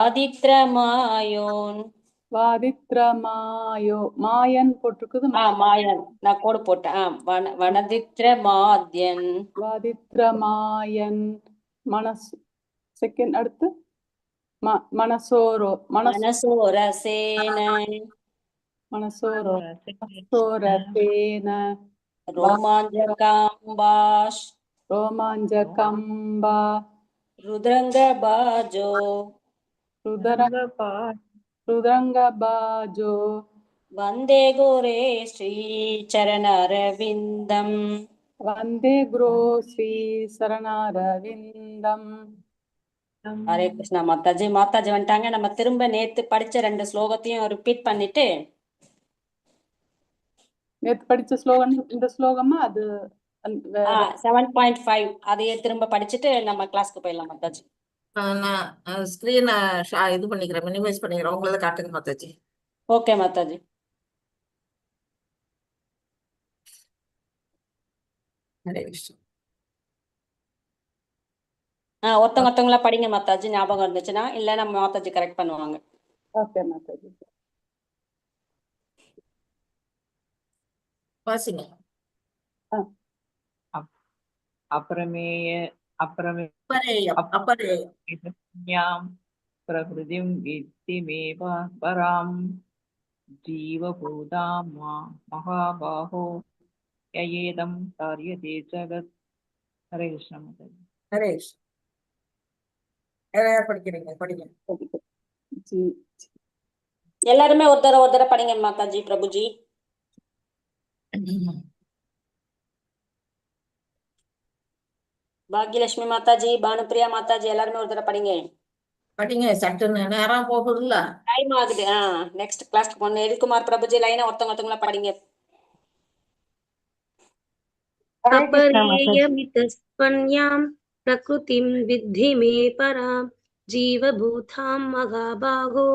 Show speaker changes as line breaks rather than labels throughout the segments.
வாதித்ரமாயோன்.
வாதித்ரமாயோ மாயன் போட்டிருக்குது.
மாயன் நான் கோடு போட்டேன். வனதித்ர மாத்யன்.
வாதித்ரமாயன் மனஸ் செகண்ட் அடுத்து மனசோரோ மனஸ்
மனசோரசேன.
மனசோரோ மனசோரசேன.
ரோமாஞ்சகாம்பாஷ்.
ரோமாஞ்ச கம்பா.
ருத்ரங்க பாஜோ.
ருதர ருதரங்க பாஜோ.
வந்தே குரே ஸ்ரீ சரணரவிந்தம்.
வந்தே குரோ ஸ்ரீ சரணாரவிந்தம்.
ஹரே கிருஷ்ணா மாதாஜி. மாதாஜி வந்துட்டாங்க. நம்ம திரும்ப நேத்து படிச்ச ரெண்டு ஸ்லோகத்தையும் ரிப்பீட் பண்ணிட்டு
நேத்து படிச்ச ஸ்லோகம் இந்த ஸ்லோகமா அது வேற?
7.5 அதையே திரும்ப படிச்சுட்டு நம்ம கிளாஸ்க்கு போயிடலாம் மாதாஜி.
நான் ஸ்க்ரீனை இது பண்ணிக்கிறேன், மினிமைஸ் பண்ணிக்கிறேன். உங்களதை காட்டுங்க மாதாஜி.
ஓகே மாதாஜி.
ஹரே கிருஷ்ணா.
ஒருத்தவங்க ஒருத்தவங்களா படிங்க மாதாஜி, ஞாபகம் இருந்துச்சுன்னா. இல்ல நம்ம மாதாஜி கரெக்ட் பண்ணுவாங்க.
ஓகே மாதாஜி.
வாசிங்க.
அப்ரமேய அப்ரமே
அப்பரேயம் அப்பரேயம்.
அப்ரமேயாம் பிரகிருதிம் வித்தி மே பராம் ஜீவபூதாம் மா மகாபாஹோ யயேதம் தாரியதே ஜகத். ஹரே கிருஷ்ணா மாதாஜி.
ஹரே கிருஷ்ணா. வேற யார் படிக்கிறீங்க? படிங்க.
ஜி.
எல்லாருமே ஒரு தடவை ஒரு தடவை படிங்க மாதாஜி, பிரபுஜி. பாக்யலட்சுமி மாதாஜி, பானுப்பிரியா மாதாஜி, எல்லாருமே ஒரு தடவை படிங்க.
படிங்க, சட்டுன்னு நேரம் போகுதுல்ல.
டைம் ஆகுது. நெக்ஸ்ட் கிளாஸ்க்கு போகணும். எல்குமார் பிரபுஜி லைனா ஒருத்தவங்க ஒருத்தவங்களா படிங்க.
ஹரே கிருஷ்ணா மாதாஜி.
अपरेयमितस्त्वन्यां प्रकृतिं विद्धि मे परां जीवभूतां महाबाहो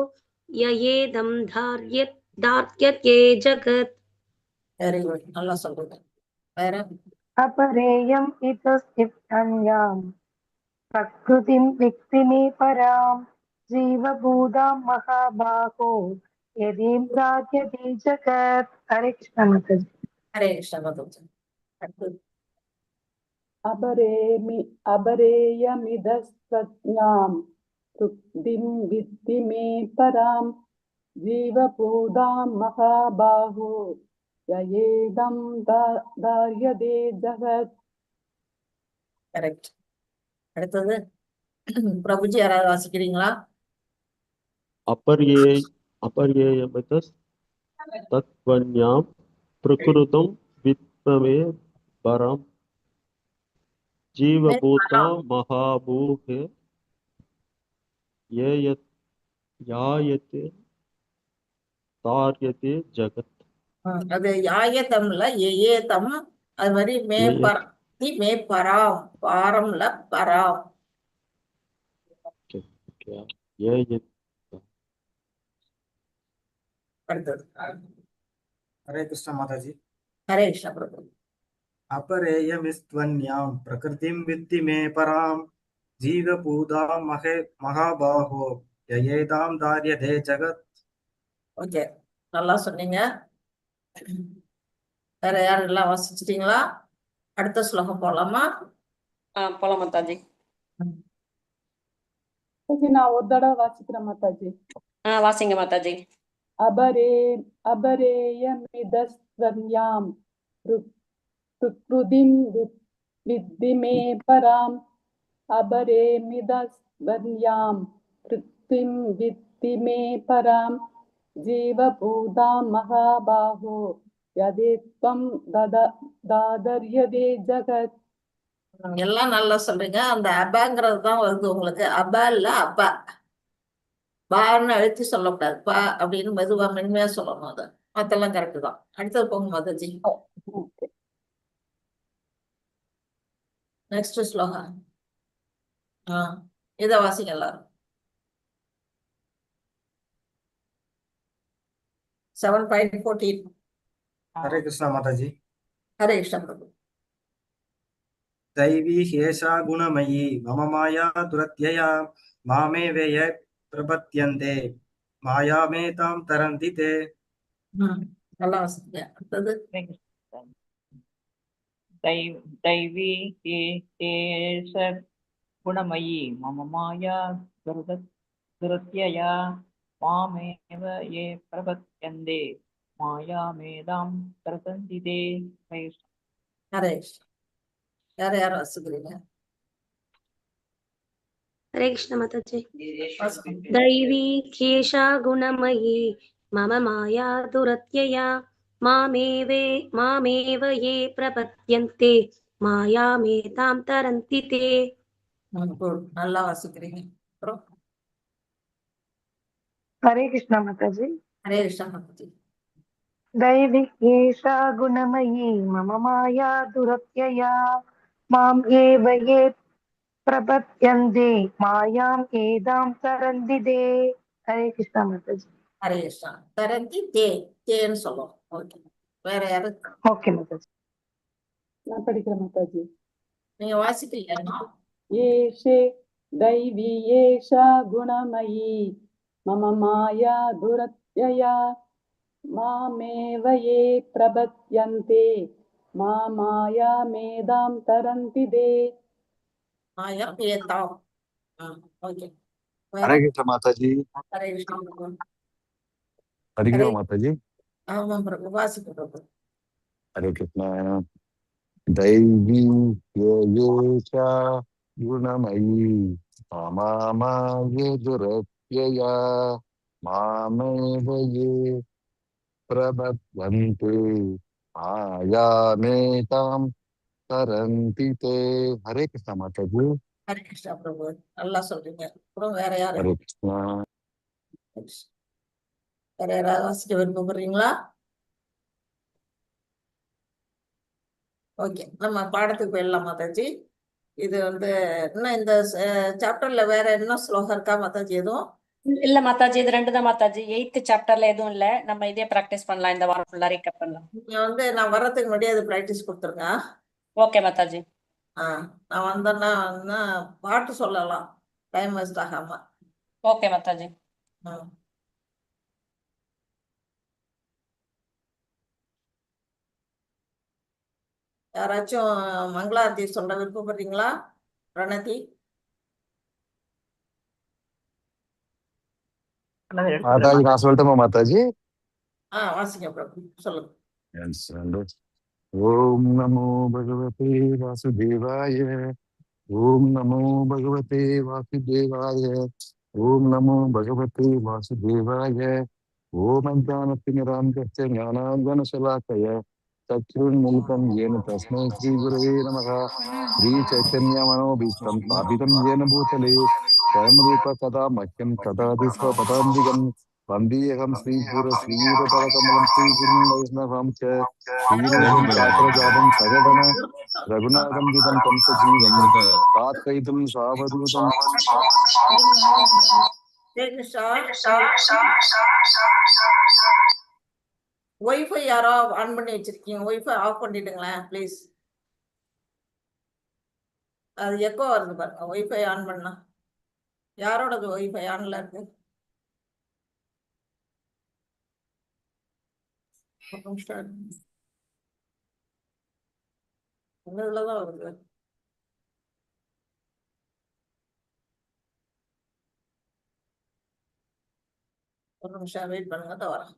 ययेदं धार्यते जगत्.
வெரி குட், நல்லா சொல்றீங்க. வேற?
अपरेयम् इतस्थित्यन्यां प्रकृतिं वित्ति मे परां जीवभूतां महाबाहो यदीं धार्यते जगत्. ஹரே கிருஷ்ணா மாதாஜி.
ஹரே கிருஷ்ணா மாதாஜி. அடுத்து.
அபரேமி அபரேயமிதஸ்த்வஜ்ஞாம் ருக்திம் வித்தி மே பராம் ஜீவபூதாம் மகாபாஹோ யயேதம் தாரியதே ஜகத்.
கரெக்ட். அடுத்தது பிரபுஜி யாராவது வாசிக்கிறீங்களா?
அபர்யே அபர்யேயமிதஸ் தத்வன்யாம் பிரகிருதம் வித்மமே பரம் ஜீவபூதா மகாபூஹே ஏயத் யாயத்தே தாரியதே ஜகத்.
அது யாயதம்ல ஏஏதம், அது மாதிரி மே
ஏ
பர தி மே பராம், பாரம்ல பராம்.
Okay okay ஏயத்.
அடுத்தது.
ஹரே கிருஷ்ணா மாதாஜி.
ஹரே கிருஷ்ணா பிரபு.
अपरेयमिस्त्वन्यां प्रकृतिं विद्धि मे परां ஜீவபூதாம் மகே மகாபாகோ யயேதாம் தாரியதே ஜகத்.
ஓகே, நல்லா சொன்னீங்க. வேற யாரும் எல்லாம் வாசிச்சிட்டீங்களா? அடுத்த ஸ்லோகம் போலாமா?
போலாம் மாதாஜி.
மாதாஜி, நான் ஒரு தடவை வாசிக்கிறேன் மாதாஜி.
வாசிங்க மாதாஜி.
அபரே அபரேயமிதஸ்த்வன்யாம் பிரகிருதிம் வித்தி மே பராம் அபரேமிதஸ்வன்யாம் பிரகிருதிம் வித்தி மே பராம் ஜீவபூதாம் மகாபாஹோ யதேத்வம் தத தாதர்யதே ஜகத்.
எல்லாம் நல்லா சொல்றீங்க. அந்த அபாங்கிறது தான் வருது உங்களுக்கு. அபா இல்ல அப்பா. பான்னு அழுத்தி சொல்லக்கூடாது, பா அப்படின்னு மெதுவா மென்மையா சொல்லணும். அதை மத்தெல்லாம் கரெக்டு தான். அடுத்தது போங்க மாதாஜி.
ஓகே.
நெக்ஸ்ட் ஸ்லோகா. இத வாசிங்க எல்லாரும். 7.14.
ஹரே கிருஷ்ணா மாதாஜி.
ஹரே கிருஷ்ணா பிரபு.
दैवी ह्येषा गुणमयी मम माया दुरत्यया मामेवेय பிரபத்யந்தே மாயாமேதாம் தரந்தி தே.
நல்லா வாசிங்க. அடுத்தது
ஹரே கிருஷ்ணா. दैवी ते तेष गुणमयी मम माया दुरत्यया मामेव ये प्रपद्यन्ते मायामेदां तरन्ति ते. ஹரே கிருஷ்ணா.
ஹரே கிருஷ்ணா. யார் யார் வாசிக்கிறீங்க?
हरे कृष्ण माताजी.
வாசிங்க.
दैवी ह्येषा गुणमयी मम माया दुरत्यया मामेवे मामेव ये प्रपद्यन्ते मायामेतां तरन्ति ते.
Good. நல்லா வாசிக்கிறீங்க. அப்புறம்
ஹரே கிருஷ்ணா மாதாஜி.
ஹரே கிருஷ்ணா மாதாஜி.
दैवी एषा गुणमयी मम माया दुरत्यया माम् एव ये प्रपद्यन्ते मायाम् एதாம் तरन्ति ते. ஹரே கிருஷ்ணா மாதாஜி.
ஹரே கிருஷ்ணா. தரந்தி தே, தேன்னு சொல்லுவோம். ஓகே, வேற யாரு?
ஓகே மாதாஜி.
நான் படிக்கிறேன் மாதாஜி.
நீங்க வாசிக்கலையா இன்னும்?
ஏஷே दैवी एषा गुणमयी मम माया दुरत्यया मामेव ये प्रपद्यन्ते मा मायामेदां तरन्ति ते.
மாயா ஏதாம். ஓகே. வேற?
ஹரே கிருஷ்ண மாதாஜி.
ஹரே கிருஷ்ணா பிரபு.
படிக்கிறோம் மாதாஜி.
ஆமா பிரபு, வாசிக்க பிரபு.
ஹரே கிருஷ்ணா. दैवी ह्येषा गुणमयी मम दुरत्यया मामेव ये प्रपद्यन्ते मायामेतां तरन्ति ते. ஹரே கிருஷ்ணா மாதாஜி.
ஹரே கிருஷ்ணா பிரபு, நல்லா சொல்றீங்க. அப்புறம் வேற யாரு?
ஹரே கிருஷ்ணா.
வேற யாராவது வாசிக்க விருப்பப்படுறீங்களா? ஓகே, நம்ம பாடத்துக்கு போயிடலாம் மாதாஜி. இது வந்து இன்னும் இந்த சாப்டர்ல வேற என்ன ஸ்லோகம் இருக்கா மாதாஜி எதுவும்?
இல்ல மாதாஜி, இது ரெண்டு தான் மாதாஜி. எயித்து சாப்டர்ல எதுவும் இல்ல. நம்ம இதே பிராக்டிஸ் பண்ணலாம். இந்த வாரம் ஃபுல்லா ரீகேப் பண்ணலாம்.
நீங்க வந்து நான் வர்றதுக்கு முன்னாடி அது பிராக்டிஸ் கொடுத்துருங்க.
ஓகே மாதாஜி.
நான் வந்தேன்னா பாட்டு சொல்லலாம், டைம் வேஸ்ட் ஆகாம.
ஓகே மாதாஜி.
யாராச்சும் மங்களாரத்தி சொல்ல விருப்பப்படுறீங்களா? பிரணதி.
மாதாஜி, நான் சொல்லட்டுமா மாதாஜி?
வாசிங்க பிரபு, சொல்லுங்க.
ஓம் நமோ பகவதே வாசுதேவாய. ஓம் நமோ பகவதே வாசுதேவாய. ஓம் நமோ பகவதே வாசுதேவாய. ஓம் அஜானத்திமிராந்தஸ்ய ஞானாஞ்சனசலாக்கய चक्षुरुन्मीलितं येन तस्मै श्रीगुरवे नमः. श्रीचैतन्यमनोभीष्टं स्थापितं येन भूतले स्वयं रूप कदा मह्यं ददाति स्वपदान्तिकं. वन्देऽहं श्रीगुरु श्रीयुतपदकमलं श्रीगुरुं वैष्णवं च श्रीरूपं शास्त्रजातं सगण रघुनाथं तं तं सजीवं सात्वैतं सावधूतं.
கிருஷ்ணா, ஒய்ஃபை யாரோ ஆன் பண்ணி வச்சிருக்கீங்க. ஒய்ஃபை ஆஃப் பண்ணிடுங்களேன் ப்ளீஸ். அது எக்கோ வருது பாருங்க. ஒய்ஃபை ஆன் பண்ணா. யாரோடது ஒய்ஃபை ஆன்ல இருக்கு? ஒரு நிமிஷம் இருங்க. உங்க இதுலதான் வருது. ஒரு நிமிஷம் வெயிட் பண்ணுங்க, இதோ வரேன்.